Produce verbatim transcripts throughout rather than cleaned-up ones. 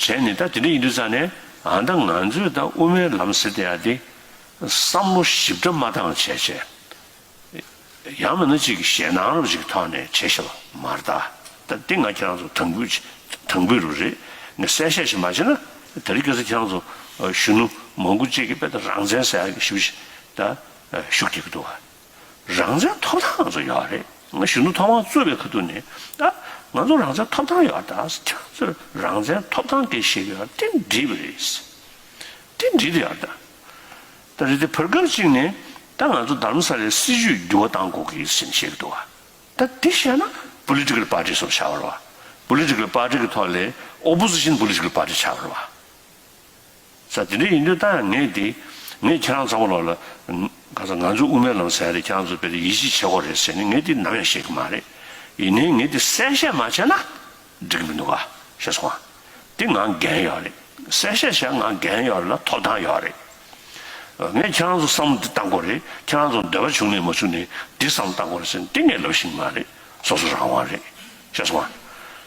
བྱས་ནས་ད་དེ་འདྲ་ཡིན་དུས་ཙང་ནས་ཨ་ད་ང་ཚོས་ད་དབུ་མའི་ལམ་ཟེར་དེ་ཡ་དེ་བསམ་བློ་ཞིབ་ཕྲ་མ་བཏང་བྱས་བྱས། ཡང་མིན་ན་ཅིག་ཞེད་སྣང་རོ་ཅིག་ཐོག་ནས་བྱས་ཤེས་པ་མ་རེད་ད། ད་འདི་ང་ཁྱེད་རང་ཚོ་དང་པོ་དང་པོ་རུ་རེད། ངས་གསལ་བཤད་ཞིག་མ་བྱས་ན་དེ་རིང་ཁ་སང་ཁྱེད་རང་ཚོ་གཞོན་ནུ་མང་པོ་ཅིག་གིས་དཔེ་ད་རང་བཙན་ཟེར་ཡག་གི་ཞིབ་ཞིབ་ད་ཤུགས་རྒྱག་གི་འདུག་བ། རང་བཙན་ཐོབ་ཐང་ང་ཚོ་ཡོད་རེད། ང་གཞོན་ནུ་ཐོག་མར་གཙོས་པའི་ཁ་ཐུག་ནས་ད་ང་ཚོ་རང་བཙན་ཐོབ་ཐང་ཡོད་ད། ཁྱེད་རང་ཚོས་རང་བཙན་ཐོབ་ཐང་སྐད་བཤད་ཀྱི་ཡོད་དེ་འགྲིག་པ་རེད། དེ་འགྲིག་དེ་ཡོད་ད། ད་རེད་དེ་བར་སྐབས་གཅིག་ནས་ད་ང་ཚོ་རྡ་རམ་ས་ལའི་སྲིད་བྱུས་འགྱུར་བ་གཏང་དགོས་ཀྱི་ཟེར་ནས་བཤད་ཀྱི་འདུག་བ། ད་འདི་བཤད་ན་political party་སོགས་ཆགས་པ་རེད་བ། Political party་གི་ཐོག་ལས་opposition political party་ཆགས་པ་རེད་བ། ས་དེ་འདྲ་ཡིན་དུས་ད་ངས་དེ་ངས་ཁྱེད་རང་ཚང་མ་ལོག་ལ་ག་ས་ང་ཚོ་དབུ་མའི་ལམ་ཟེར་ཡ་དེ་ཁྱེད་རང་ཚོ་དཔེ་དེ་ཡིད་ཆེས་བྱེད་དགོས་རེད་ཟེར་ནས་ངས་དེ་ནམ་ཡང་བཤད་ཀྱི་མ་རེད། ཡིན་ནའི་ངས་དེ་གསལ་བཤད་མ་བྱས་ན་འགྲིག་གི་མི་འདུག་ག་ཤེས་སོང་ང་། དེ་ང་འགན་ཡོད་རེད། གསལ་བཤད་བྱས་ང་འགན་ཡོད་རེད་ལ་ཐོབ་ཐང་ཡོད་རེད། ངས་ཁྱེད་རང་ཚོ་བསམ་བློ་འདི་བཏང་དགོས་རེད། ཁྱེད་རང་ཚོ་འདོད་པ་བྱུང་ནས་མ་བྱུང་ནས་འདི་བསམ་བློ་བཏང་དགོས་རེད་ཟེར་ནས་འདི་ངས་ལབ་ཤེས་ཀྱི་མ་རེད། སོ་སོ་རང་དབང་རེད། ཤེས་སོང་ང་།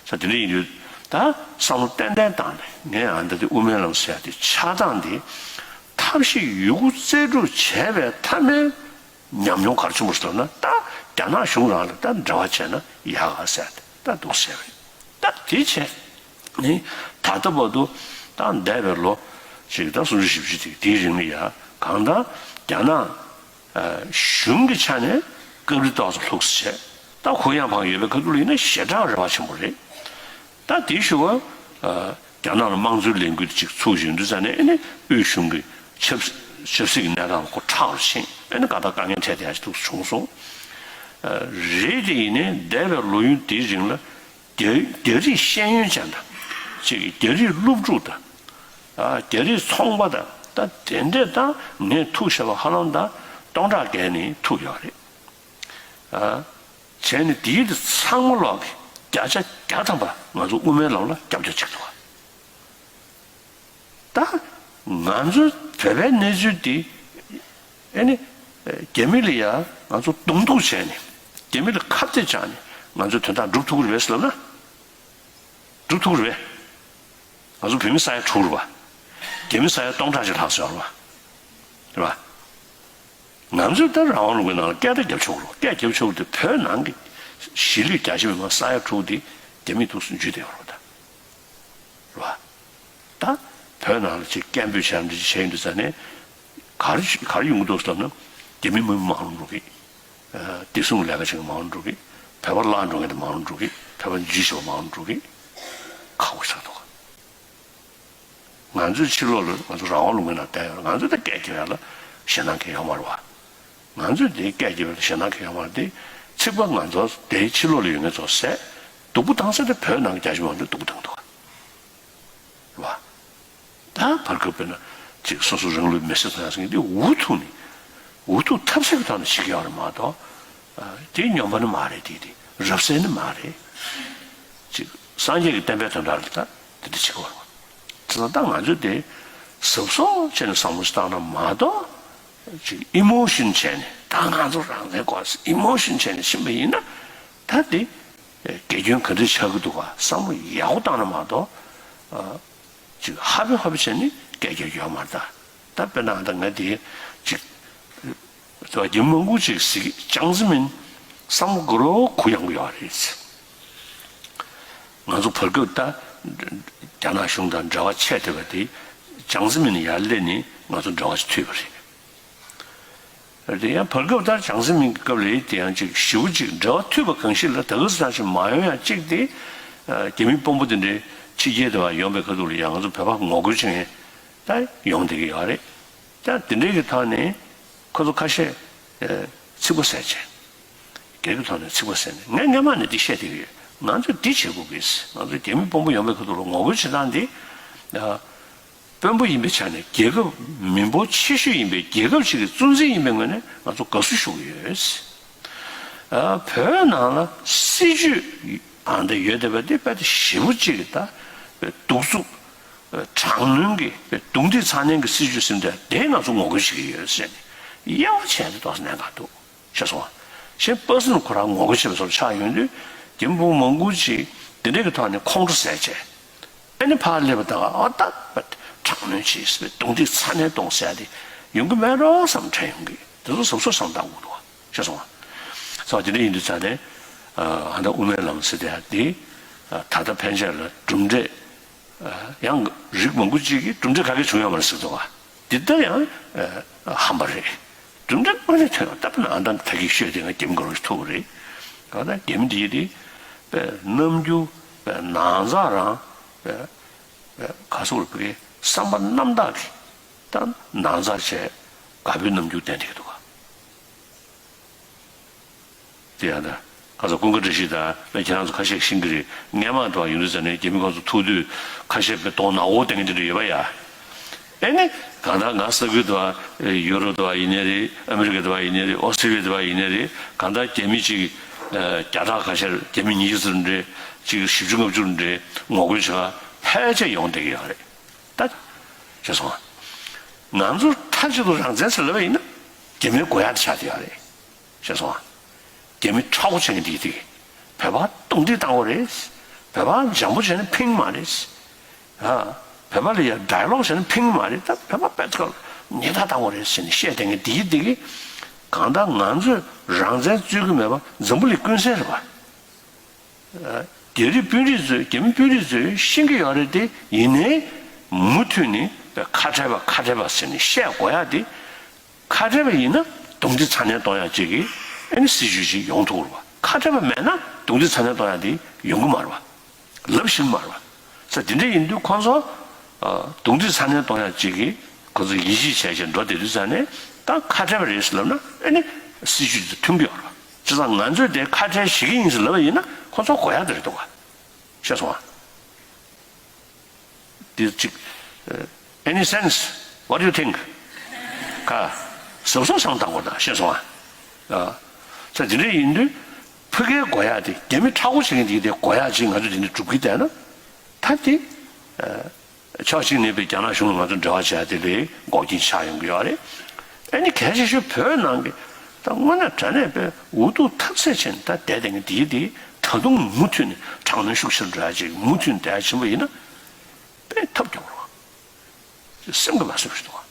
ས་དེ་འདྲ་ཡིན་དུས་ད་བསམ་བློ་ཏན་ཏན་བཏང་ནས་ངས་ཨ་ད་དེ་དབུ་མའི་ལམ་ཟེར་ཡ་དེ་ཆགས་སྟངས་དེ་ཐབས་ཤེས་ཡོད་རྒུ་རྩལ་སྤྲུགས་བྱས་པའི་མཐའ་མའི་ཉམས་མྱོང་ག་རེ་བྱུང་བ་ཟེར་ན་ད་རྒྱ་ནག་གཞུང་རང་ལ་ད་འབྲེལ་བ་བྱས་ན་ཡག་ག་ཟེར་ཡ་དེ་ད་འདུག་ཟེར་བས་ད་དེ་བྱས་ནས་ད་ལྟ་བར་དུ་ད་འདས་པའི་ལོ་ཞིག་ད་སུམ་ཅུ་བཞི་བཅུ་དེ་དེའི་རིང་ལ་ཡ་གང་ལྟར་རྒྱ་ནག་གཞུང་གི་ཆ་ནས་སྐབས་རེ་ཏོག་ཙམ་ལྷུག་ཙམ་བྱས། ད་ཁོ་ཡང་བང་ཡོད་པའི་ཁ་ཐུག་ལ་ཡིན་ན་ཞེ་དྲག་རེ་བ་ཆེན་པོ་རེད། ད་དེའི་ཞུ་བ་རྒྱ་ནག་ལ་དམངས་གཙོའི་ལས་འགུལ་ཅིག་ཚུགས་བཞིན་དུས་ཙང་ནས་ཨེ་ནི་དབུས་གཞུང་གི་ཆབ་ཆབ་སྲིད་ཀྱི་གནས་སྟངས་ལ་ཁོ་ཁྲག་རུ་ཕྱིན་ཨེ་ནི་ག་ད་དཀའ་ངལ་འཕྲད་བསྡད་ཡ་ཅིག་ཐུག་བྱུང་སོང་། རེད་དེ་ཡིན་ནའི་འདས་པའི་ལོ་ཡུན་དེའི་རིང་ལ། རྒྱ་རྒྱ་རིགས་ཤེས་ཡོན་ཅན་དང་། ཅིག་རྒྱ་རིགས་སློབ་ཕྲུག་དང་། ཨ་རྒྱ་རིགས་ཚོང་པ་དང་ད་དེ་འདྲས་དང་ངས་ཐུག་བཞག་པ་ཧ་ལམ་ད་སྟོང་ཕྲག་བརྒལ་ནས་ཐུག་ཡོད་རེད། ཨ་བྱས་ནས་དེའི་དེ་ཚང་མ་ལོག་གི་བརྒྱ་ཆ་བརྒྱ་ཐམ་པ་ང་ཚོ་དབུ་མའི་ལམ་ལ་རྒྱབ་སྐྱོར་བྱེད་ཀྱི་འདུག་ག་ད་ང་ཚོའི་བོད་པའི་གནས་ཚུལ་འདི་ཨེ་ནི་རྒྱ་མི་ལ་ཡ་ང་ཚོ་གདོང་ཐུག་བྱས་ནས་རྒྱ་མི་ལ་ཁ་གཏད་བཅག་ནས་ང་ཚོའི་དོན་དག་འགྲུབ་ཐུབ་ཀྱི་རེད་པས་ལབ་ན་འགྲུབ་ཐུབ་ཀྱི་རེད་པས། ང་ཚོ་བོད་མི་ས་ཡ་དྲུག་རེད་པ། རྒྱ་མི་ས་ཡ་སྟོང་ཕྲག་ཅིག་ལྷག་ཙམ་ཡོད་རེད་པ། རེད་པ། ང་ཚོས་ད་རང་དབང་ལུང་པའི་ནང་ལ་སྐད་ཆ་རྒྱབ་ཆོག་གི་རེད། སྐད་རྒྱབ་ཆོག་གི་རེད། བོད་ནང་གི་གཞིས་ལུས་རྒྱ་ཆེ་བའི་མ་ས་ཡ་དྲུག་དེ་རྒྱ་མིའི་ཐུགས་སུ་འཇུས་བསྡད་ཡོད་རེད་ད། རེད་པ། ད་བོད་ནང་ལ་ཅིག་སྐད་འབོད་བྱས་འདྲ་ཅིག་བྱས་ཡོང་དུས་ཙང་ནས་ག་རེ་ག་རེ་ཡོང་གི་འདུག་ཟེར་ན་རྒྱ་མི་མི་མང་རུ་འགྲོ་གི། བདེ་སྲུང་ལས་ཀ་བྱེད་མཁན་མང་རུ་འགྲོ་གི། བོད་པ་བརླག་འགྲོ་མཁན་དེ་མང་རུ་འགྲོ་གི། བོད་པ་འཇུས་བྱེད་པ་མང་རུ་འགྲོ་གི། ཁག་པོ་ཆགས་འདུག་ག་ང་ཚོའི་ཕྱི་ལོགས་ལ་ང་ཚོ་རང་དབང་ལུང་པའི་ནང་བསྡད་ཡོད་ང་ཚོ་ད་སྐད་རྒྱབ་ཡ་ལ་ཞེད་སྣང་གང་ཡང་ཡོད་མ་རེད་པ། ང་ཚོས་དེ་སྐད་རྒྱབ་ཡ་ལ་ཞེད་སྣང་གང་ཡང་ཡོད་མ་རེད་དེ། ཚིག་པ་ང་ཚོ་དེའི་ཕྱི་ལོགས་ལ་ཡོད་མཁན་ཚོ་ཟས་སྡུག་པོ་བཏང་ས་དེ་བོད་ནང་གི་རྒྱ་ཆེ་མང་ཚོས་སྡུག་པོ་བཏང་འདུག་ག་རེད་པ། ད་བར་སྐབས་དཔེར་ན་ཅིག་སོ་སོ་རང་ལུས་མེར་སྲེག་བཏང་ཡ་ཟེར་མཁན་དེ་འུ་ཐུག་ནས་འུ་ཐུག་ཐབས་ཟད་ཀྱི་ཐོག་ནས་བྱེད་ཀྱི་ཡོད་རེད་མ་གཏོགས། དེ་སྨྱོན་པ་ནི་མ་རེད། དེ་དེ་རབ་གསལ་ནི་མ་རེད། ཅིག་སངས་རྒྱས་ཀྱི་བསྟན་པའི་དོན་དག་ལ་ད་དེ་འདྲ་བྱེད་ཀྱི་ཡོད་རེད་མ། དེ་ད་ང་ཚོས་དེ་གཟབ་གཟབ་བྱས་ནས་བསམ་བློ་ཞིག་བཏང་ན་མ་གཏོགས། ཅིག་ཨི་མོ་ཤོན་བྱས་ནས་ད་ང་ཚོ་རང་བཙན་དགོས་ཟེར་ཨི་མོ་ཤོན་བྱས་ནས་ཕྱིན་པ་ཡིན་ན་ད་དེ་དགེ་སྐྱོན་ག་འདྲ་ཆགས་ཀྱི་འདུག་ག་བསམ་བློ་ཡག་པོ་བཏང་ན་མ་གཏོགས། ཅིག་ཧ་པེ་ཧ་པེ་བྱས་ནས་སྐད་རྒྱག་རྒྱུ་ཡོད་མ་རེད་ད། ད་དཔེར་ན་ད་ང་དེ་ཅིག་ད་རྒྱ་མི་མང་པོ་ཅིག་གཟིགས་ཅང་ཙེ་མིན་བསམ་བློ་དགོས་རོགས་གུ་ཡངས་གི་ཡོད་རེད། ང་ཚོ་བར་སྐབས་ད་རྒྱ་ནག་གཞུང་དང་འབྲེལ་བ་ཆད་བསྡད་པ་དེ་ཅང་ཙེ་མིན་ཡར་སླེབས་ནས་ང་ཚོ་འབྲེལ་བ་ཞིག་མཐུད་པ་རེད། དེ་ཡང་བར་སྐབས་ལྟར་ཅང་ཙེ་མིན་གྱི་སྐབས་ལ་དེ་ཡང་ཅིག་ཞེ་པོ་ཅིག་འབྲེལ་བ་མཐུད་པ་གང་ཞིག་ལ་ད་ག་ཟེ་ཙམ་ཞིག་མ་ཡོང་ཡང་གཅིག་དེ། རྒྱ་མི་དཔོན་པོ་དེ་འདྲའི་ཕྱི་རྒྱལ་དུ་ཡོང་པའི་ཁ་ཐུག་ལ་ཡང་ང་ཚོ་བོད་པ་ངོ་རྒོལ་བྱེད་མཁན་ད་ཡོང་བསྡད་ཀྱི་ཡོད་རེད། ད་དེ་འདྲའི་གི་ཐོག་ནས་ཁོ་ཚོ་ཁ་ཤས་ཚིག་པ་ཟས་བྱས། སྒེར་གྱི་ཐོག་ནས་ཚིག་པ་ཟས་ནས་ངས་སྔོན་མ་ནས་འདི་བཤད་བསྡད་ཀྱི་ཡོད། ང་ཚོས་འདི་བྱེད་དགོས་ཀྱི། ང་ཚོས་རྒྱ་མི་དཔོན་པོ་ཡོང་པའི་ཁ་ཐུག་ལ་ངོ་རྒོལ་བྱེད་སྟངས་འདི། དཔོན་པོ་ཡིན་པའི་ཆ་ནས་རྒྱལ་ཁབ་མི་འབོར་ཆེ་ཤོས་ཡིན་པའི་རྒྱལ་ཁབ་ཅིག་གི་གཙོ་འཛིན་ཡིན་པའི་ངོས་ནས་ང་ཚོ་དགའ་བསུ་ཞུ་གི་ཡོད། ཨ་བོད་ནང་ལ་སྲིད་བྱུས་ཨ་འདྲ་ཡོད་བསྡད་པ་འདི་དཔེ་ད་ཞེ་པོ་ཅིག་གི་ད་དཔེ་གདུག་རྩུབ་དྲག་གནོན་གྱི་དཔེ་རྡུང་རྡེག་ཚ་ནན་གྱི་སྲིད་བྱུས་ཟིན་ཏེ་དེ་ང་ཚོ་ངོ་རྒོལ་བྱེད་ཀྱི་ཡོད་ཟེར་ནས་དབྱེ་བ་ཕྱེ་ནས་ཏོག་ཙམ་གནད་འགག་འདུག་ཤེས་སོང་ང་། གཞན་པ་སེ་ནི་ཁོ་རང་ངོ་རྒོལ་བྱེད་པའི་བཟོ་འདྲ་ཆགས་ཡོང་དུས་རྒྱ་མི་དཔོན་པོ་མང་པོ་ཅིག་འདི་འདྲ་གི་ཐོག་ནས་ཁོང་ཁྲོ་ཟ་བྱས། ཨ་ནི་ཕར་སླེབས་པ་དང་ཨ་ད་དྲག་གནོན་བྱེད་ཟེར་བའི་རྡུང་རྡེག་ཚ་ནན་གཏོང་ཟེར་ཡ་དེ་ཡོང་གི་མེད་རོགས་བསམ་དྲན་ཡོང་གི། དེ་ཚོ་གཟབ་གཟབ་བསམ་བཏང་དགོས་འདུག་བ། ཤེས་སོང་ང་། སོ་དེ་འདྲ་ཡིན་དུས་ཙང་ནས་ཨ་ད་དབུ་མའི་ལམ་ཟེར་དེ་ཡ་དེ་ད་ལྟ་ཕན་ཆད་ལ་གྲུབ་འབྲས། ཡང་རིགས་མང་པོ་གཅིག་གིས་གྲུབ་འབྲས་ག་གེ་བྱུང་ཡོད་མ་རེད་ཟེར་འདུག་ག། འདི་ལྟར་ཡང་ཧམ་པ་རེད། གྲུབ་འབྲས་དངོས་གནས་ཐོན་ཡོང་། ད་ཕ་ནང་ད་ད་གིན་ཤོད་དེ་ང་རྒྱ་མི་དགའ་རོགས་ཐུག་རེད། གང་ལྟར་རྒྱ་མི་འདི་དེ་པའི་རྣམ་འགྱུར་པའི་ནང་ཚགས་རང་པའི་ག་སོགས་པའི་བསམ་པ་རྣམ་དག་གི་ད་ནང་ཚགས་བྱས་དགའ་པོའི་རྣམ་འགྱུར་ལྡན་བསྡད་ཀྱི་འདུག་ག། དེ་ཡང་ད། ཁ་སང་ཀུན་དགའ་བཀྲ་ཤིས་དང་ཁྱེད་རང་ཚོ་ཁ་ཤས་ཤེས་ཀྱི་རེད། སྔས་མ་དུ་བ་ཡོང་དུས་ཙ་ནས་རྒྱ་མི་ཁོང་ཚོ་ཐུག་དུས་ཁ་ཤས་པའི་གདོང་ནག་པོ་བསྟན་གྱི་འདི་འདྲ་ཡོད་པ་ཡ། ཨེ་ནི་གང་ལྟར་ང་ས་ཁུལ་དུ་བ་ཡུ་རོབ་དུ་བ་ཡིན་ནའི་རེད། ཨ་མི་རི་ཀ་དུ་བ་ཡིན་ནའི་རེད། ཨོ་སི་ཀྲི་ལི་ཡ་དུ་བ་ཡིན་ནའི་རེད། གང་ལྟར་རྒྱ་མི་གཅིག་བརྒྱ་ཕྲག་ཁ་ཤས་རྒྱ་མི་ཉི་ཤུ་ཙམ་འདྲ་གཅིག་བཞི་བཅུ་ལྔ་བཅུ་འདྲ་ངོ་རྒོལ་བྱེད་ག་ཕལ་ཆེར་ཡོང་བསྡད་ཀྱི་ཡོད་རེད། ད། ཤེས་སོང་ང་། ང་ཚོ་མཐའ་གཅིག་ཏུ་རང་བཙན་ཟེར་ལབ་པ་ཡིན་ན་རྒྱ་མིའི་དགོས་ཡག་དེ་ཆགས་བསྡད་ཡོད་རེད། ཤེས་སོང་ང་། རྒྱ་མི་མཁྲེགས་པོ་བྱེད་མཁན་དེ་དེ་བོད་པ་རྡུང་རྡེག་བཏང་དགོས་རེད། བོད་པ་འཇམ་པོ་བྱས་ན་ཕན་གྱི་མ་རེད། ཨ། བོད་པ་ལ་ཡ་ཌའི་ལོག་བྱས་ན་ཕན་གྱི་མ་རེད། ད་བོད་པ་དཔེ་ཚོ་ཉེས་དག་བཏང་དགོས་རེད་ཟེར་ནས་བཤད་བསྡད་མཁན་དེ་དེ་གང་ལྟར་ང་ཚོས་རང་བཙན་རྩོད་ཀྱི་མེད་པ་འཛམ་བུ་གླིང་ཀུན་གསལ་རེད་པ། རྒྱ་རིགས་དཔོན་རིགས་ཚོས་རྒྱ་མི་དཔོན་རིགས་ཚོས་ཤེས་ཀྱི་ཡོད་རེད་དེ། ཡིན་ནའི་མུ་མཐུད་ནས་ཁ་བྲལ་བ་ཁ་བྲལ་བ་ཟེར་ནས་བཤད་དགོས་ཡག་དེ། ཁ་བྲལ་བ་ཡིན་ན་རྡུང་རྡེག་ཚ་ནན་གཏོང་ཡག་ཅིག་གི་ཨ་ནི་སྲིད་བྱུས་ཅིག་ཡོང་ཐུབ་རེད་པ། ཁ་བྲལ་བ་མེད་ན་རྡུང་རྡེག་ཚ་ནན་གཏོང་ཡག་དེ་ཡོང་གི་མ་རེད་པ། ལབ་ཤེས་ཀྱི་མ་རེད་པ། ས་དེ་འདྲ་ཡིན་དུས་ཁོང་ཚོ་རྡུང་རྡེག་ཚ་ནན་གཏོང་ཡག་ཅིག་གི་ཁོ་ཚོ་ཡིད་ཆེས་བྱས་བྱས་འགྲོ་བསྡད་དུས་ཙང་ནས་ད་ཁ་བྲལ་བ་རེད་ཟེར་ལབ་ན་ཨ་ནི་སྲིད་བྱུས་དེ་མཐུན་གྱི་ཡོད་རེད་པ། བྱས་ཙང་ང་ཚོས་དེ་ཁ་བྲལ་བྱེད་ཀྱི་ཡིན་ཟེར་ལབ་པ་ཡིན་ན་ཁོ་ཚོ་དགོས་ཡག་དེ་རེད་འདུག་ག། ཤེས་སོང་ང་། འདི་གཅིག་ཨ། Any sense? What do you think? ཁ། གཟབ་གཟབ་བསམ་བཏང་དགོས་ད། ཤེས་སོང་ང་། ཨ། ས་དེ་འདྲ་ཡིན་དུས་ཕ་གིའི་དགོས་ཡག་དེ་རྒྱ་མི་མཁྲེགས་པོ་བྱེད་མཁན་དེ་དེ་དགོས་ཡག་ཅིག་ང་ཚོས་དེ་འདྲ་སྒྲུབ་ཀྱི་བསྡད་ན་ད་དེ། ཨ། ཕྱོགས་གཅིག་ནས་པའི་རྒྱ་ནག་གཞུང་ལ་ང་ཚོ་འབྲེལ་བ་བྱས་དེ་ལས་འགོག་རྐྱེན་ཆགས་ཡོང་གི་ཡོད་རེད། ཨ་ནི་གལ་ཆེ་ཤོས་བོད་ནང་གི་ད་དངོས་གནས་དྲང་གནས་པའི་འུ་ཐུག་ཐབས་ཟད་བྱས་ནས་ད་བསྡད་བསྡད་མཁན་དེ་དེ་ད་དུང་མུ་མཐུད་ནས་དྲག་གནོན་ཤུགས་ཆེ་རུ་འགྲོ་ཡག་ཅིག་མུ་མཐུད་ནས་བསྡད་ཡག་ཕྱིན་པ་ཡིན་ན་དཔེ་ཐབས་སྐྱོ་པོ་རེད་པ། སེམས་ཀྱིས་མ་བཟོད་པ་ཞིག་འདུག་